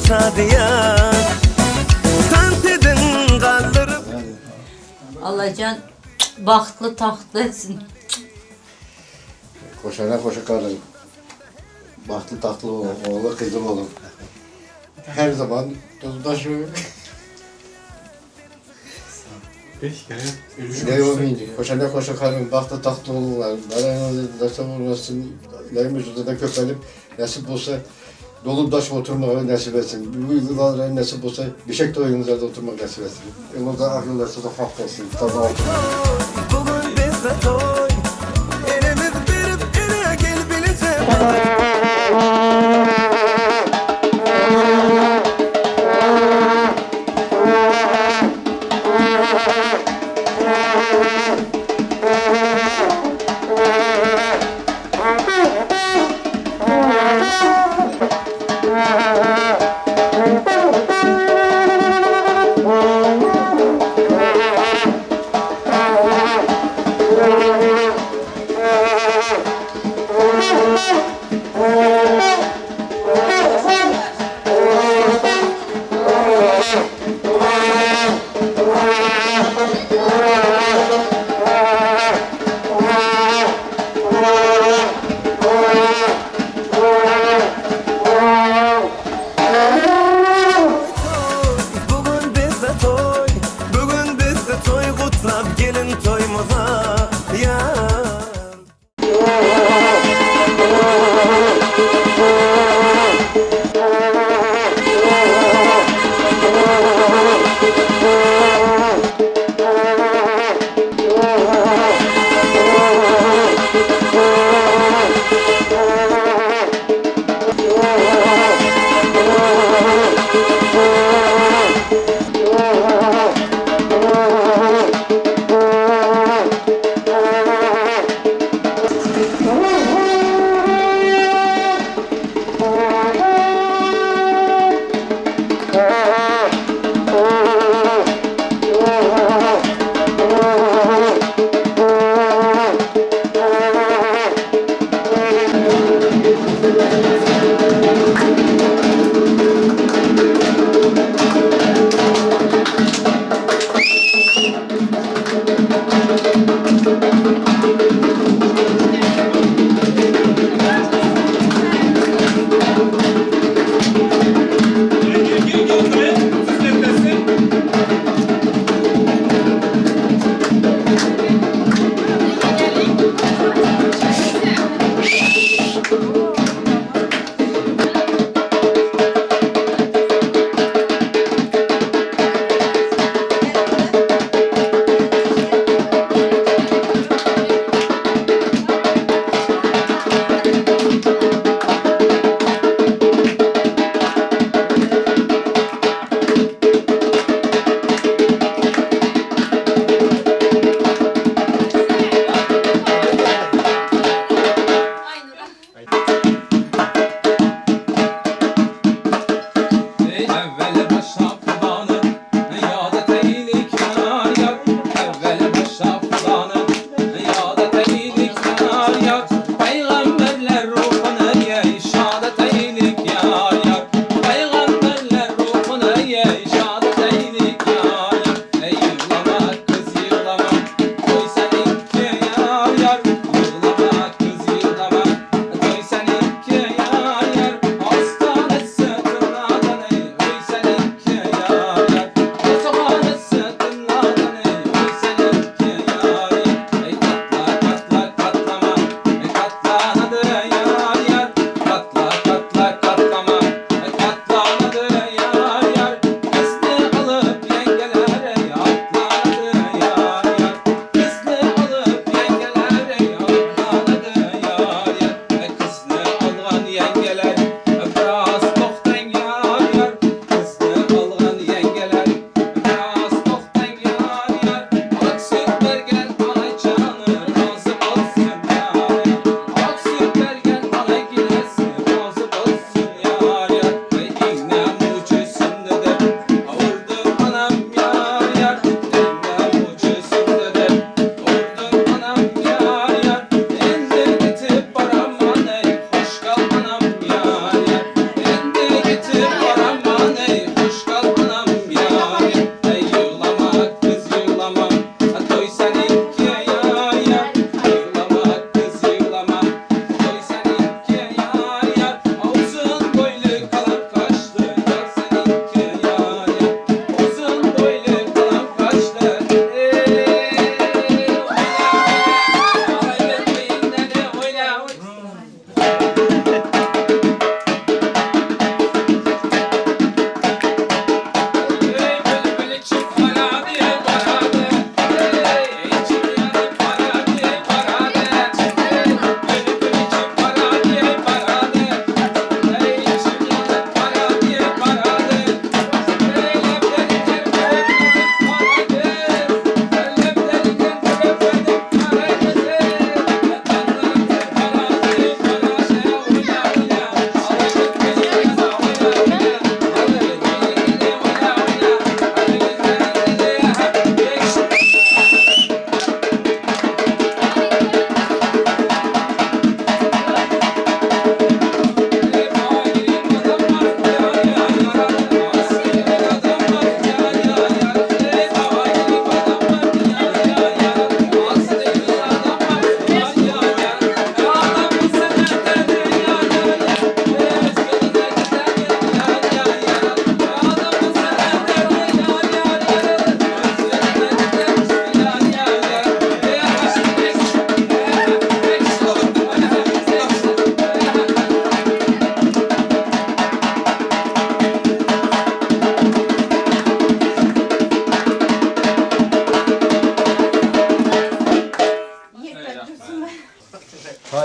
Şadiyan. Tantedin kaldırıp Allahcan bahtlı tahtlı etsin. Koşana koşa karın. Bahtlı tatlı olun, oğlu kızım olun. Her zaman tuzdaşı. Ne olmayınca, koşana koşa karın, bahtlı tatlı olunlar. Daranızda olmasın, ilerimiz da köpelim. Nasip olsa dolup taşıp oturmayı nasip etsin. Bu yıllar nasip olsa Bişek toyunuzda oturmak nasip etsin. Yolda akıllarsa da hak etsin. Tamam. Bugün bizde toy. Elimiz verip ele gel bileceğim.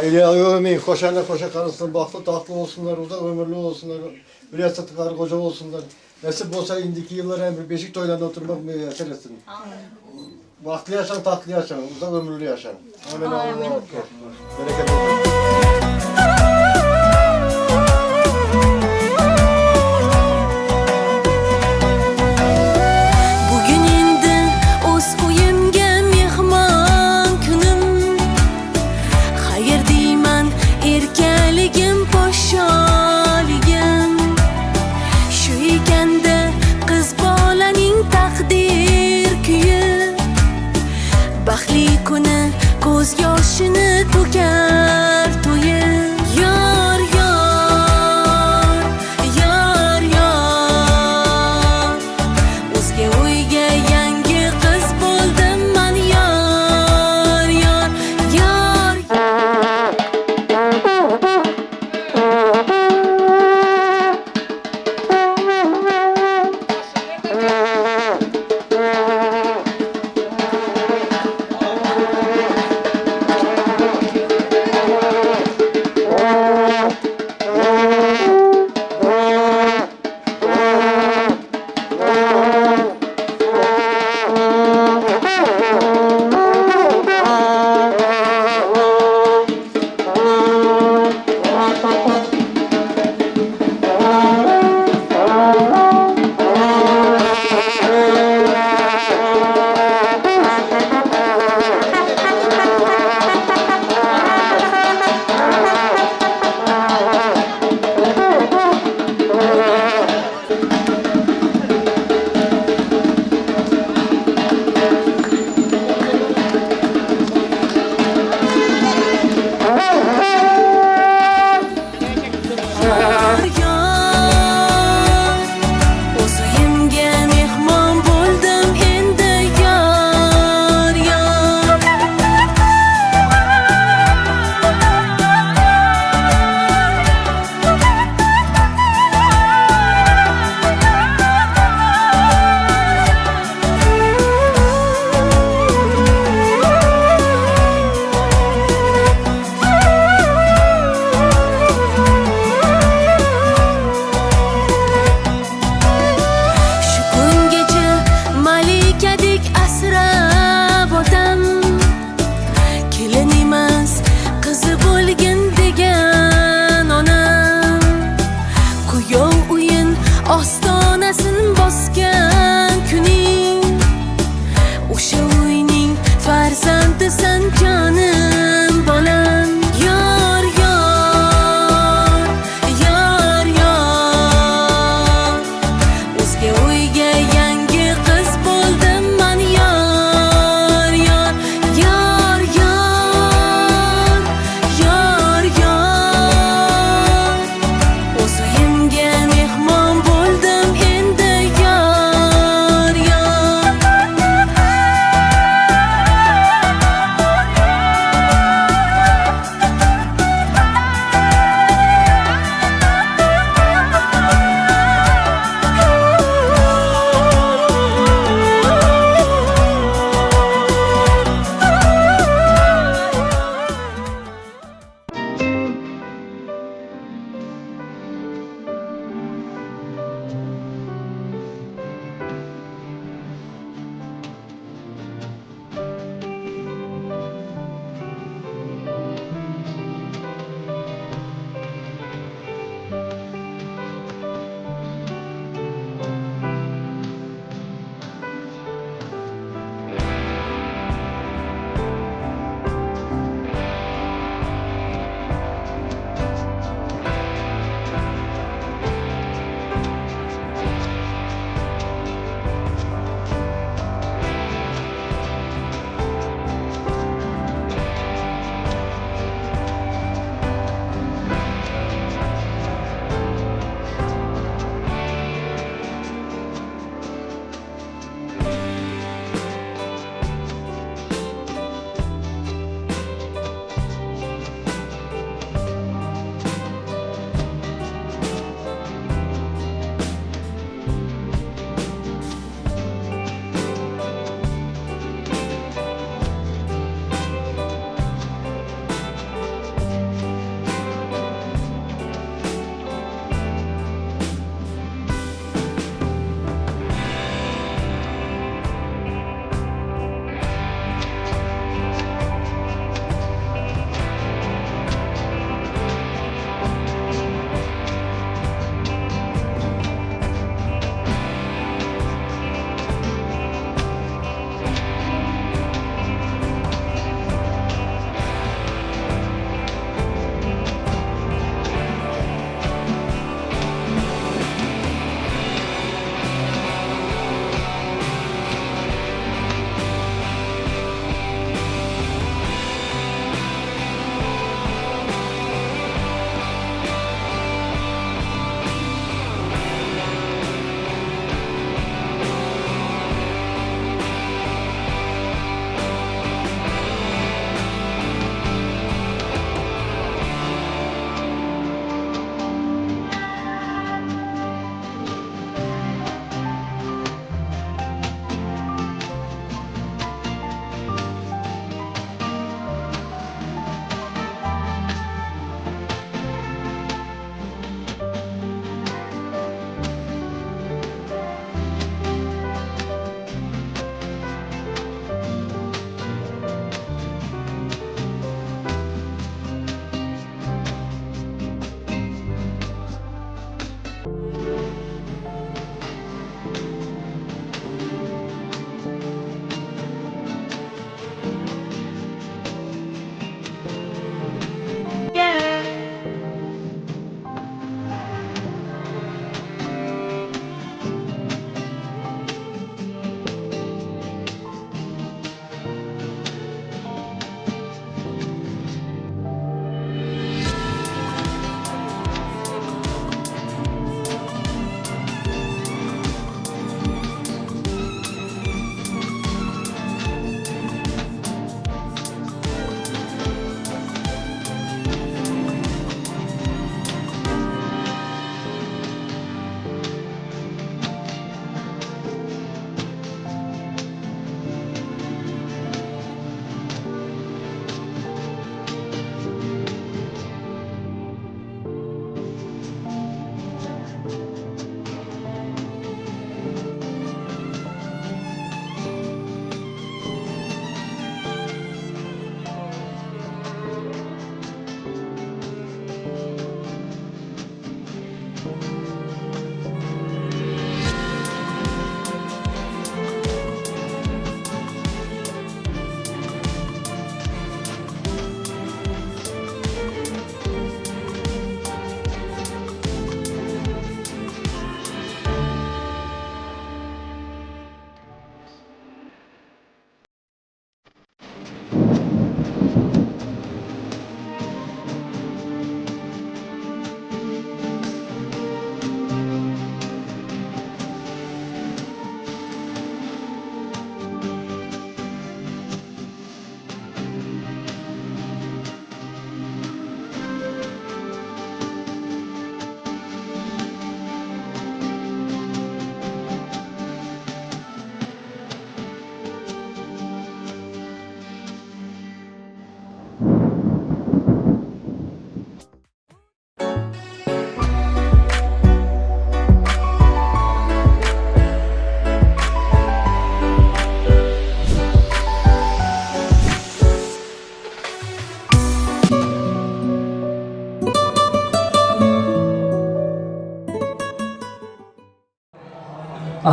Aile ölmeyin, koşanlar koşa karılsın, bahtlı tahtlı olsunlar, uzak ömürlü olsunlar, bir yastıkları koca olsunlar. Nasip olsa indiki yıllar hem beşik toylarında oturmak müyesser etsin. Bahtlı yaşan, tatlı yaşan, uzak ömürlü yaşan. Amin. Amin. Bereket olsun. Bugun endi o'z uyimga mehmon kunim. Xayr deyman erkaligim, podsholigim. Shu ekanda qiz bolaning taqdir kuyi. Baxtli kuni ko'z yoshini to'kar.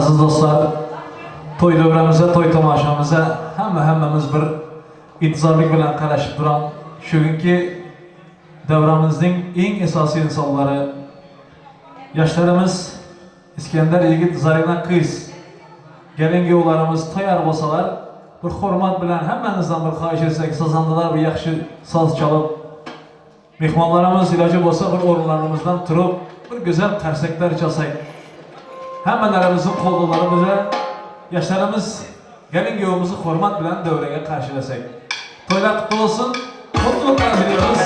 Aziz dostlar, to'y davramizda, to'y tomoshamizda hammamiz bir intizorlik bilan qarashib turan shu davramizning eng asosiy insonlari yoshlarimiz İskender yigit, Zarina qiz, gelin kuyovlarimiz tayyor bo'lsalar, bir hurmat bilan hammamizdan bir xohish etsak, sazandalar bir yaxshi soz chalib, mehmonlarimiz iloji bo'lsa bir o'rinlarimizdan turib, bir go'zal qarsaklar chalsak, hammalarimizni qo'llarimizni yoshlarimiz gelin kuyovimizni hurmat bilan davraga qarshilasak. To'ylar qutlu bo'lsin, mutluluklar diliyoruz.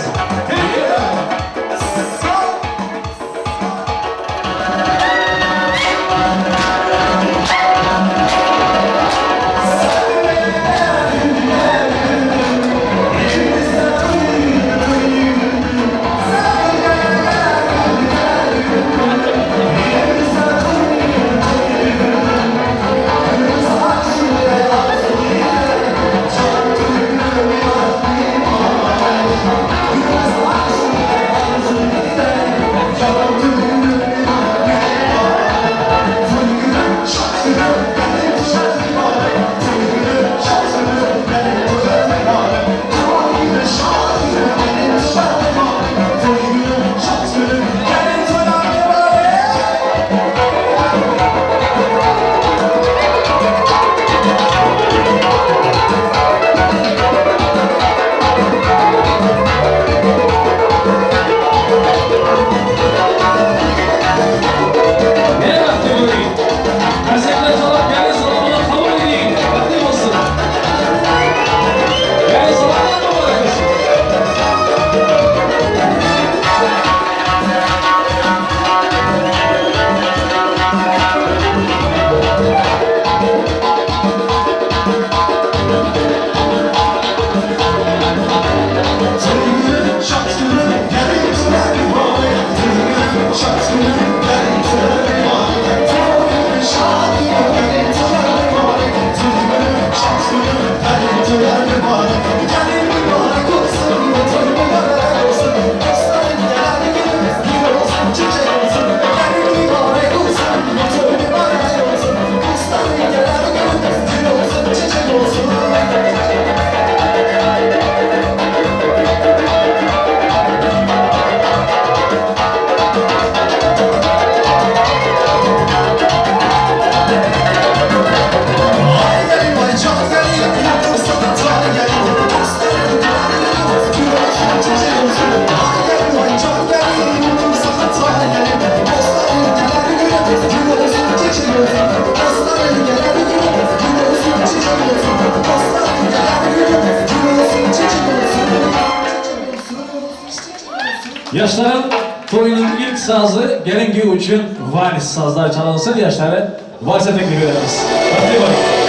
Yaşların toyunun ilk sazı gelin güyü için vals sazlar çalınsın. Yaşları valse teklif ederiz. Hadi bakalım.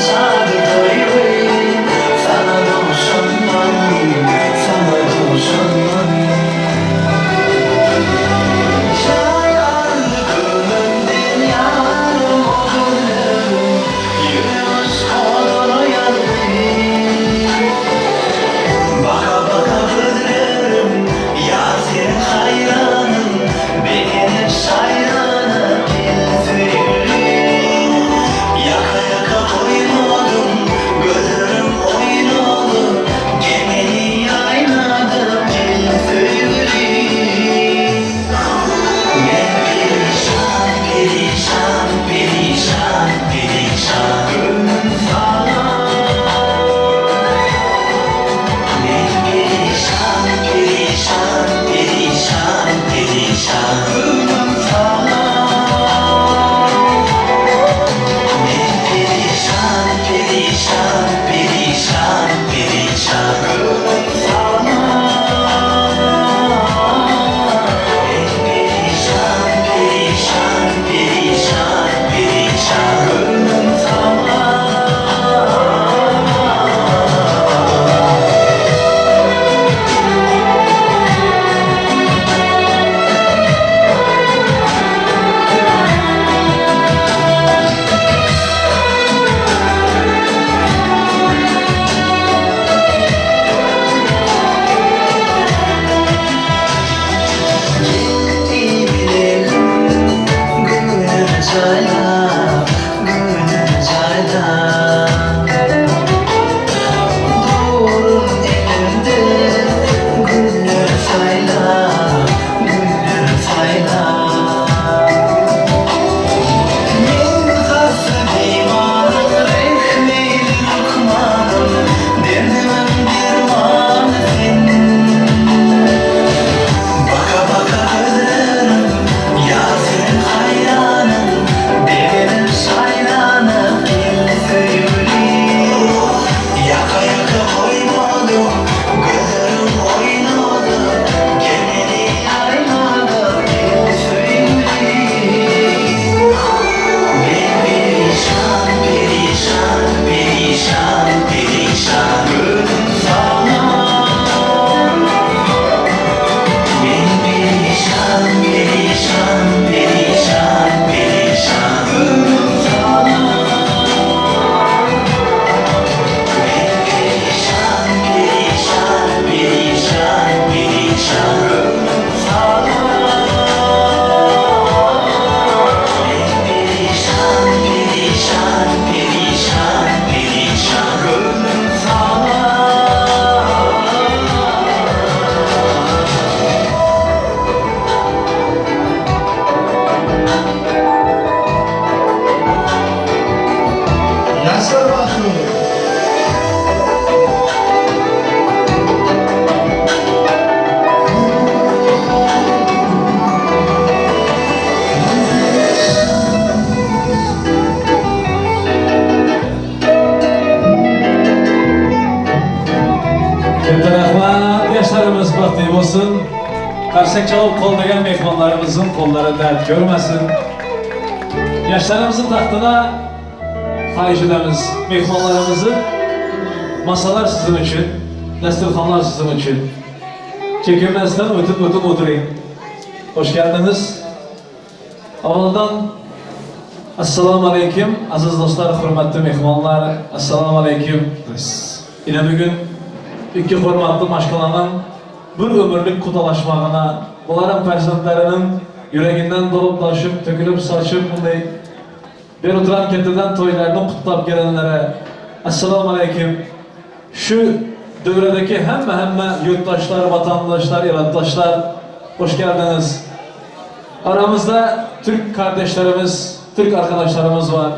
Sana olsun. Qarsək çalıb qollayan mehmanlarımızın qolları dərd görməsin. Yaşlarımızın taxtına xahiş edəmiz mehmanlarımızı. Masalar sizin üçün, dasturxonlar sizin üçün. Çekinmezden ötüp ötüp oturayım. Hoş geldiniz. Avvaldan Assalamu aleyküm. Aziz dostlar, hürmetli mehmanlar. Assalamu aleyküm. Yine bugün iki hürmetli maşkalanın bir ömürlük kudalaşmağına, bunların farzandlarının yüreğinden dolup taşıp, tökülüp saçıp, bunday bir oturan ketiden toylarını kutlap gelenlere Assalamu aleyküm. Şu dövredeki hemme yurttaşlar, vatandaşlar, iratdaşlar, hoş geldiniz. Aramızda Türk kardeşlerimiz, Türk arkadaşlarımız var.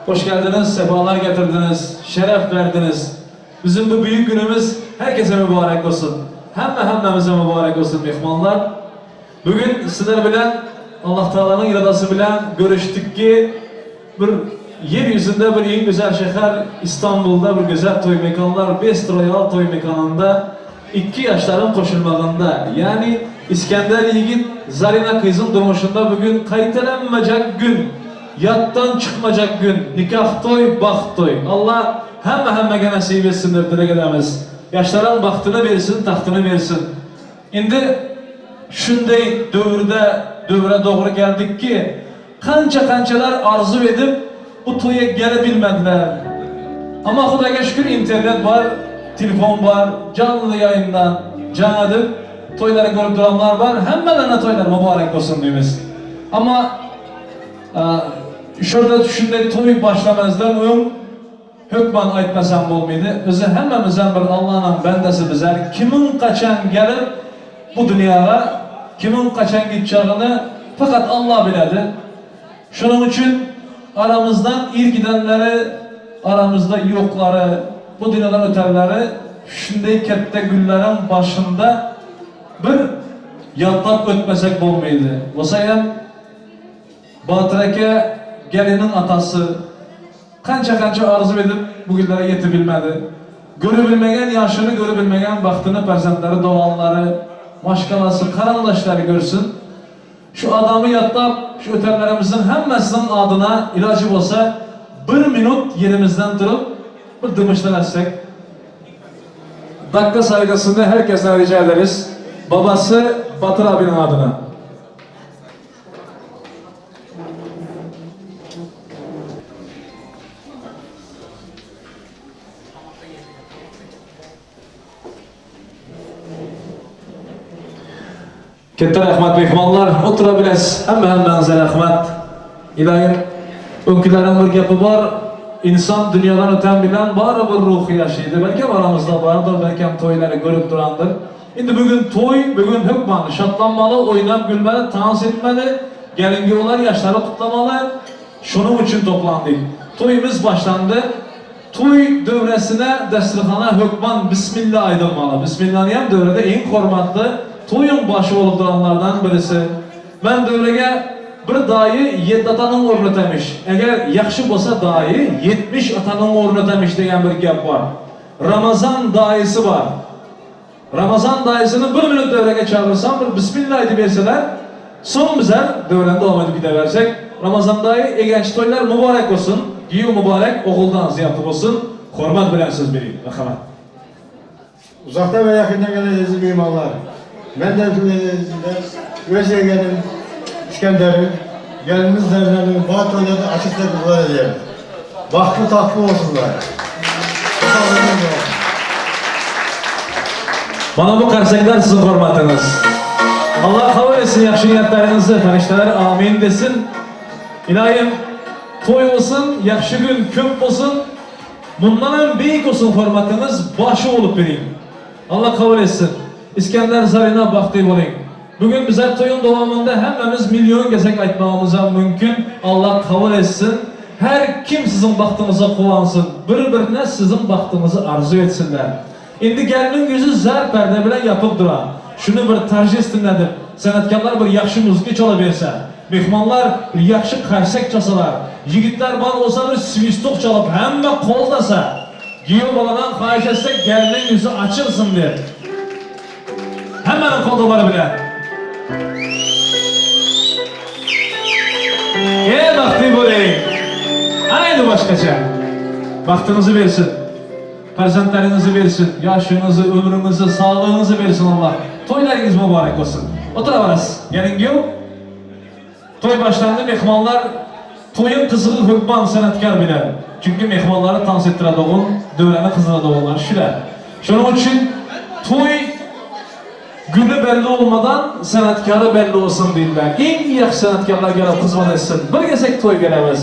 Hoş geldiniz, sefalar getirdiniz, şeref verdiniz. Bizim bu büyük günümüz herkese mübarek olsun. Hemmemize mübarek olsun mehmanlar. Bugün sizler bilen, Allah Teala'nın iradası bilen görüştük ki bir yeryüzünde bir en güzel şehir İstanbul'da bir güzel toy mekanlar, Best Royal toy mekanında iki yaşların koşulmağında, yani İskender Yiğit Zarina kızın durmuşunda bugün kaytelenmeyecek gün, yattan çıkmayacak gün, nikah toy, baht toy. Allah hemme nasip etsin deb dilek edemiz. Yaşların bahtını versin, tahtını versin. Endi shunday dövrə doğru geldik ki, qancha-qanchalar arzu edip bu to'yga gele bilmediler. Ama Xudoga şükür internet var, telefon var, canlı yayından can edip toyları görüp duranlar var. Hemmelerine toylar mübarek olsun deymiz. Ama şurada shunday to'y başlamazdan öň hökman aytmasam bo'lmaydi. Bizi hemmemizden bir Allah'ın bendesi bizler. Kimin kaçan gelip bu dünyaya, kimin kaçan gideceğini fakat Allah biledi. Şunun için aramızdan ir gidenleri, aramızda yokları, bu dünyadan ötenleri shunday katta güllerin başında bir yatlap ötmesek bo'lmaydi. Bo'lsa ham Batır aka gelinin atası qancha arzu edip bugünlere yetib bilmedi. Görebilmegen yaşını, görebilmegen baktığını farzandları, doğanları, maşkalası, karandaşları görsün. Şu adamı yatlap, şu ötenlerimizin hemmesinin adına ilacı olsa bir minut yerimizden durup bir dımışlar etsek. Dakika saygısını herkesten rica ederiz. Babası Batır abinin adına. Katta rahmat mehmonlar, o'tira bilasiz. Hamma-hammangizga rahmat. Iloyim, o'nkilarning bir gapi bor. İnsan dünyadan öten bilen baribir ruhi yaşaydı. Belki aramızda vardır, belki toyları görüp durandır. Şimdi bugün toy, bugün hükman şatlanmalı, oynap gülmeli, dans etmeli, gelingi olar yaşları kutlamalı. Şunun için toplandık. Toyumuz başlandı. Toy dövresine dasturxona hükman Bismillah aydılmalı. Bismillah'ın hem dövrede en hürmetli toyun başı olup duranlardan birisi. Ben dövrege bir dayı 7 atanın ornu ötemiş. Eğer yaxşı olsa dayı 70 atanın ornu ötemiş degan bir gap var. Ramazan dayısı var. Ramazan dayısını bir minut devrege çağırsam, bir Bismillah edip berseler, son bizler devrende devam edip gideversek. Ramazan dayı egenç toylar mübarek olsun. Giyu mübarek, oğuldan ziyafet olsun. Hürmet bilen söz vereyim. Merhamet. Uzakta ve yakından gelen aziz mimarlar. Ben de üvey yeğenim İskender'in, gelinimiz Zerne'nin baht oynadığı açıkça kutlar edelim. Bahtlı tatlı olsunlar. Bana bu karsaklar sizin hürmetiniz. Allah kabul etsin yaxşı niyetlerinizi, ferişteler amin desin. İlahim toy olsun, yaxşı gün köp olsun. Bundan en büyük olsun hürmetiniz, başı olup vereyim. Allah kabul etsin. İskender Zarina baxtlı olayım. Bugün bizler toyun devamında hemmemiz milyon gezek aytmağımıza mümkün. Allah kabul etsin. Her kim sizin baxtınıza quvansın, bir-birine sizin baxtınızı arzu etsinler. Indi gelinin yüzü zər pərdə bilen yapıp duran. Şunu bir tercih sanatkarlar bir yaxşı müzik çala versə, mehmanlar bir yaxşı karsek çalsalar, yigitler var olsa bir svistok çalıp hemme koldasa, giyiv baladan xahiş etsek gelinin yüzü açılsın der. Hammaning qo'ldoqlari bilan. Ey baxtli bo'ling. Ana endi boshqacha. Baxtinizni bersin. Farzandlaringizni bersin. Yoshingizni, umringizni, sog'lig'ingizni bersin Alloh. To'ylaringiz muborak bo'lsin. O'tiraverasiz. Keling-yu. To'y boshlandi, mehmonlar to'yin qizig'i hukmon san'atkor bilan. Chunki mehmonlarni tans ettiradigan, davrani qizdiradiganlar shular. Shuning uchun to'y günü belli olmadan san'atkori belli olsun deydilar. Eng yaxshi san'atkorlar kelib xizmat etsin. Bir kelsak to'y beramiz.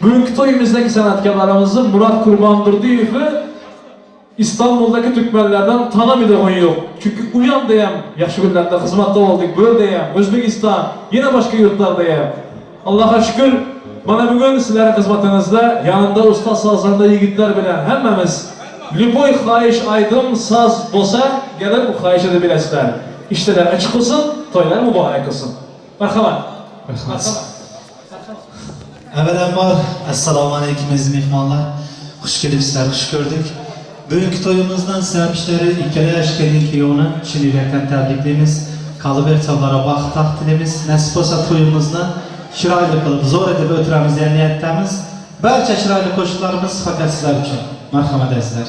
Bugungi to'yimizdagi san'atkorlarimizni Murad Qurbondurdiyevni İstanbul'daki Türkmenlerden tanımaydigan yo'q. Chunki u yoqda ham yaxshi kunlarda xizmatda oldik, bu yerda ham, O'zbekiston, yana boshqa yurtlarda ham. Allohga shukr, mana bugun sizlarning xizmatingizda yanında usta sazanda yigitlar bilan hammamiz любой xohish aydim saz bo'lsa, kelib bu xohishini bilasizlar. Ishlar ochiq bo'lsin, to'ylar muborak bo'lsin. Marhamat. Rahmat. Avvalambor assalomu alaykum aziz mehmonlar. Xush kelibsizlar, xush ko'rdik. Bugungi to'yimizdan sababchilari ikkala yosh kelin kuyovni chin yurakdan tabriklaymiz. Qolaversa ularga baxt taxt tilaymiz. Nasib bo'lsa to'yimizni chiroyli qilib, zo'r etib o'tiramiz degan niyatdamiz. Barcha chiroyli qo'shiqlarimiz faqat sizlar uchun. Marhamat azizlar.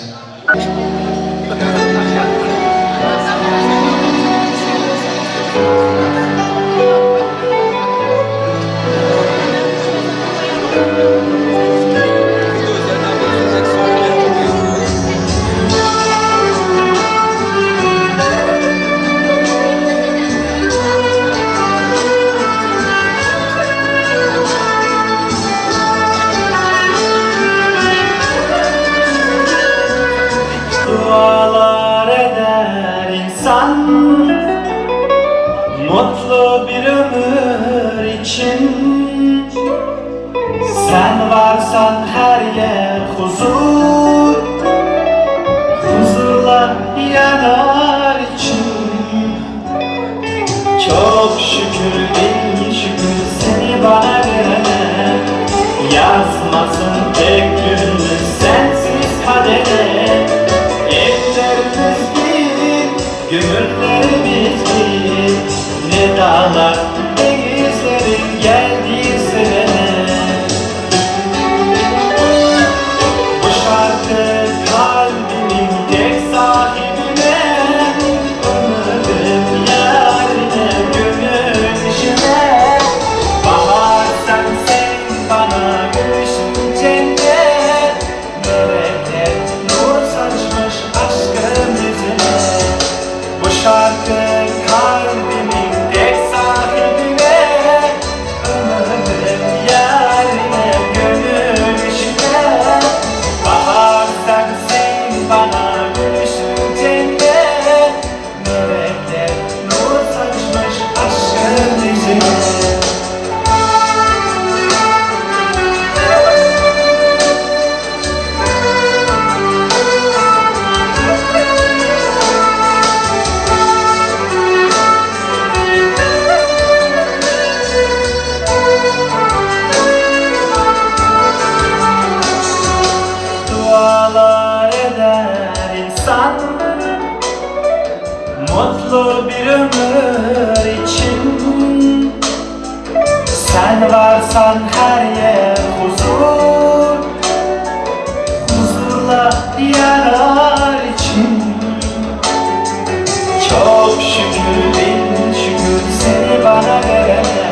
Dualar eder insan mutlu bir ömür için. Sen varsan her yer huzur, huzurla yanar için. Çok şükür bin şükür seni bana verene, yazmasın tek günü sensiz kadere. Ellerimiz bir, gönüllerimiz bir, ne dağlar ne yüzlerin geldiği sevene. Bu şarkı kalbimin tek sahibine, ömrüm yarine, gönül işine. Bahar sensin bana, gülüşün cennet, bereket nur saçmış aşkın yüzüne. Bu şarkı kalbimin tek sahibine, ömrüm yarine, gönül işine. Bahar sensin bana, gülüşün cennet, bereket nur saçmış aşkın yüzüne. Dualar eder insan mutlu bir ömür için. Sen varsan her yer huzur, huzurla yarar için. Çok şükür bin şükür seni bana verene,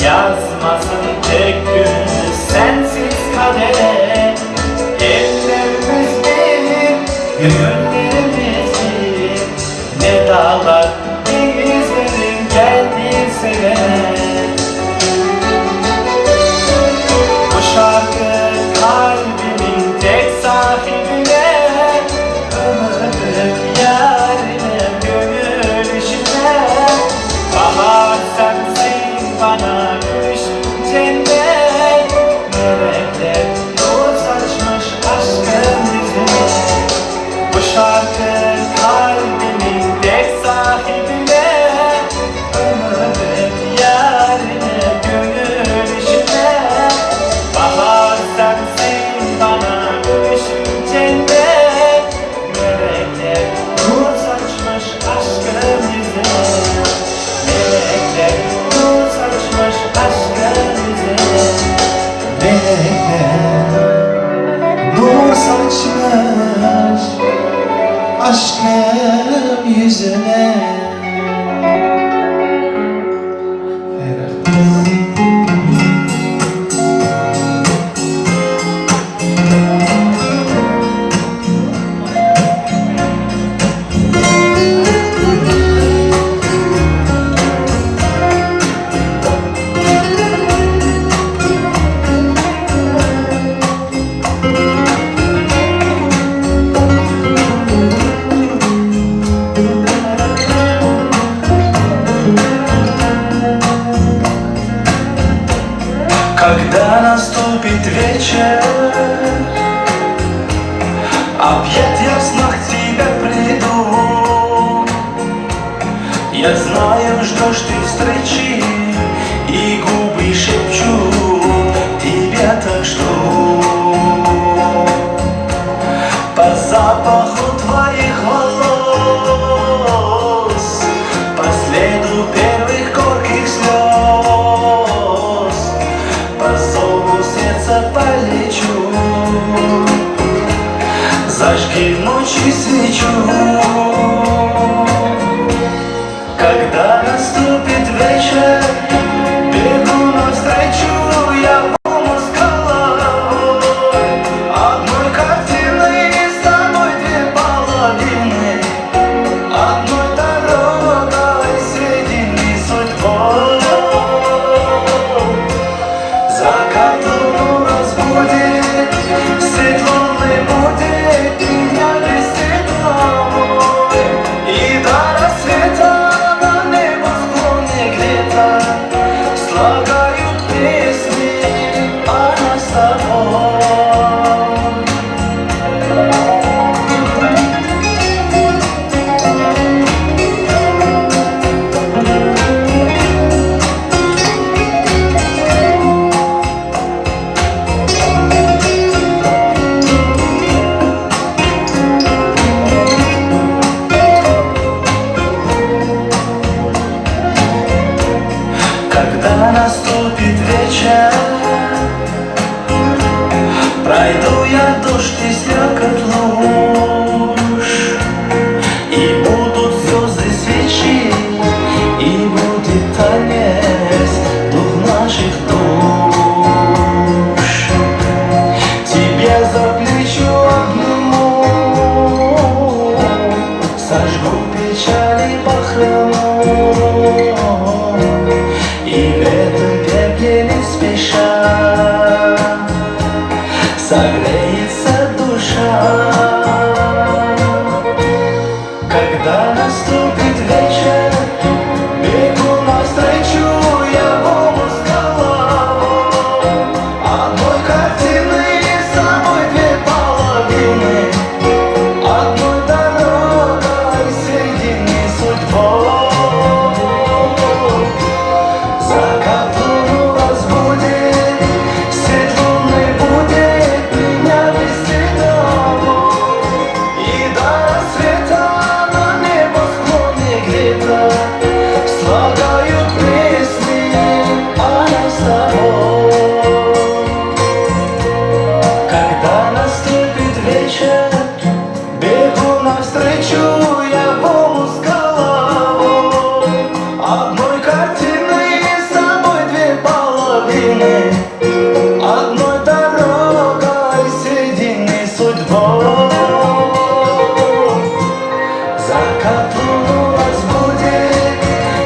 yazmasın tek günü sensiz kadere. Ellerimiz bir, gönüllerimiz bir, ne dağlar ne yüzlerin geldiği sevene. Bu şarkı kalbimin tek sahibine, ömrüm yarine, gönül işine. Bahar sensin bana, gülüşün cennet, bereket nur saçmış aşkın yüzüne. Bu şarkı Aşkım yüzüne. Когда наступит вечер, опять я в снах тебя приду. Я знаю, ждешь ты встречи, и губы шепчут, тебя так жду. По запаху твоих волос, по следу первых горьких слез, по зову сердца полечу, зажги в ночи свечу. Когда наступит вечер, бегу навстречу, я волну с головой. Одной картины с тобой две половины, одной дорогой соединены судьбой. Закат луну разбудит, свет лунный будет меня вести домой. И до рассвета на небосклоне где-то слагают песни о нас с тобой. Когда наступит вечер, пройду я дождь и слякоть луж, и будут звезды свечи, и будет танец дух наших душ. Тебя за плечо обниму, сожгу печали похрому, и в этом пепле не спеша согреется душа. Когда наступит вечер, бегу навстречу, я волну с головой. Одной картины с собой две половины, одной дорогой соединены судьбой. Закат луну разбудит, свет лунный будет меня вести домой. И до рассвета на небосклоне где-то слагают песни о нас с тобой. Когда наступит вечер, бегу навстречу, я волну с головой. Одной картины с тобой две половины, одной дорогой соединены судьбой. Закат луну разбудит,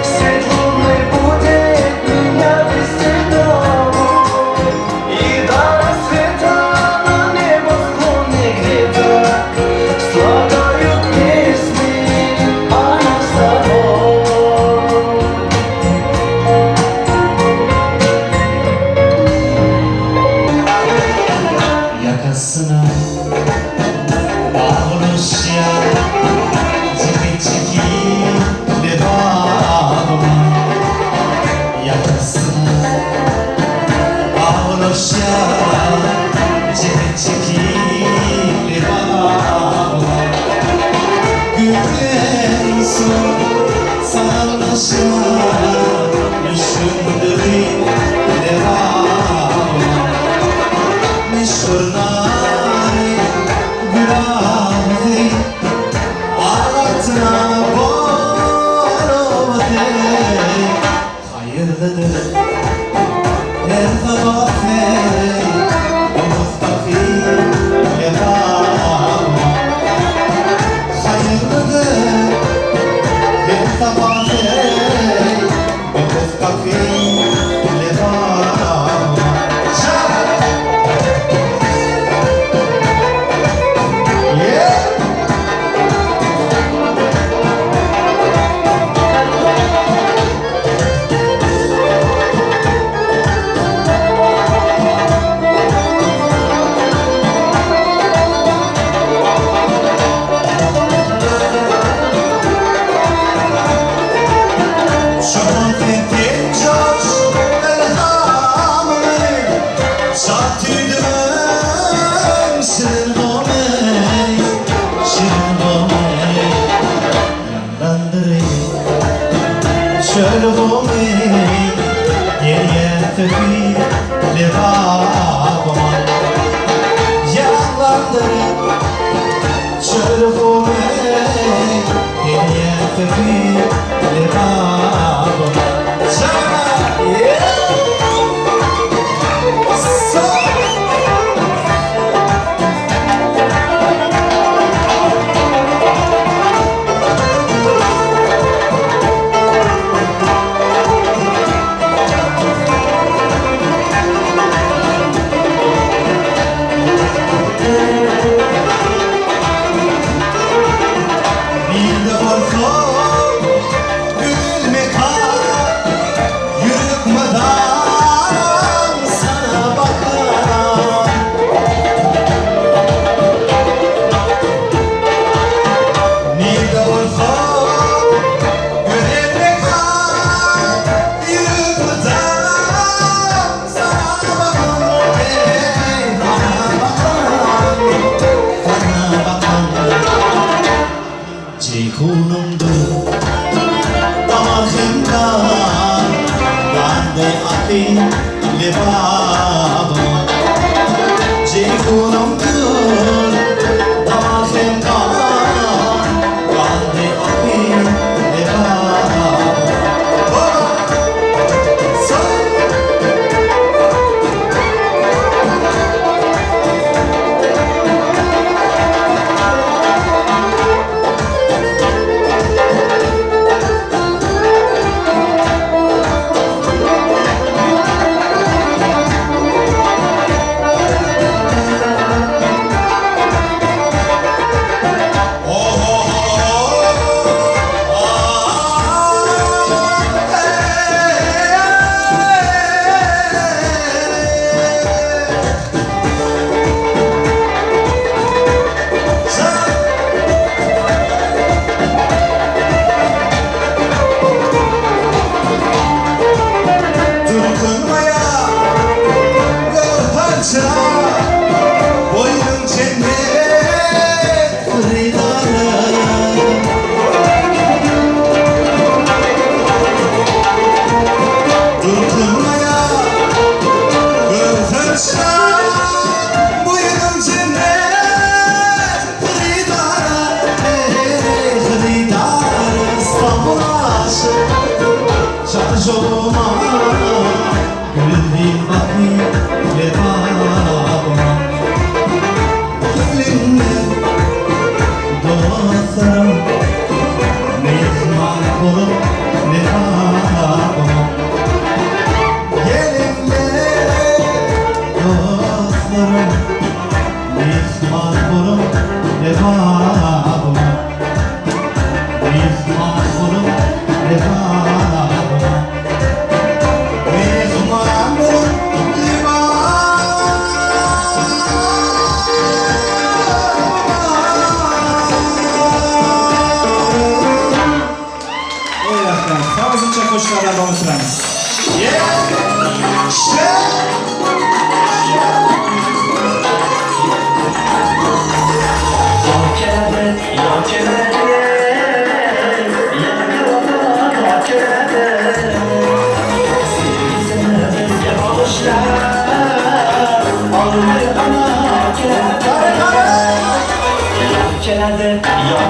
свет лунный будет меня вести домой. И до рассвета на небосклоне где-то слагают песни о нас с тобой. Yakasına bağlamış ya, çeki çeki bağlama. Yakasına bağlamış ya, çeki çeki bağlama. Gülen su sarılmış ya, düşündüğün devamı. Meşhur nari, gülazi, Hayırlıdır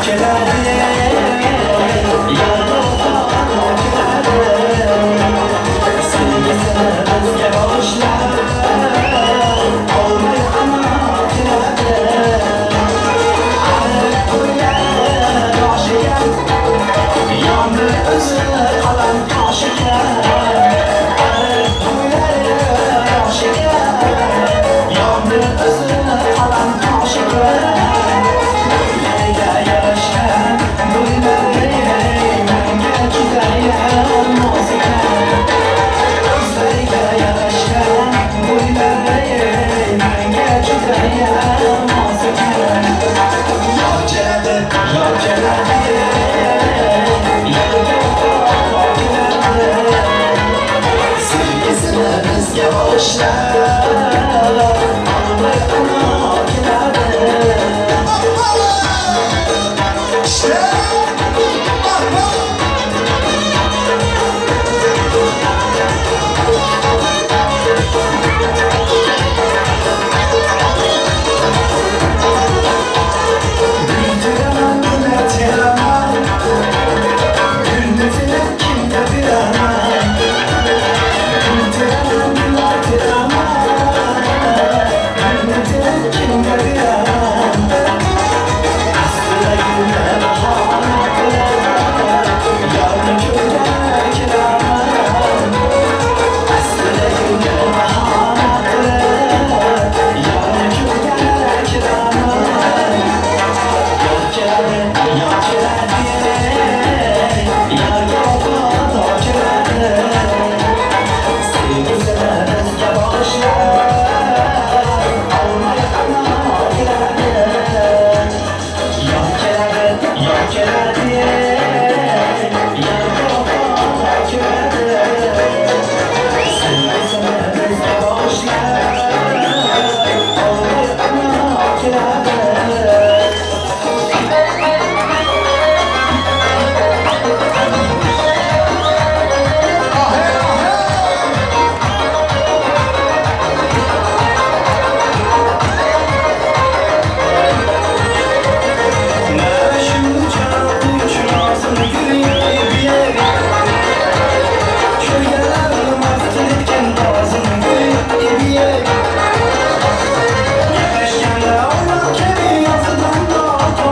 Keladi, Yor keladi.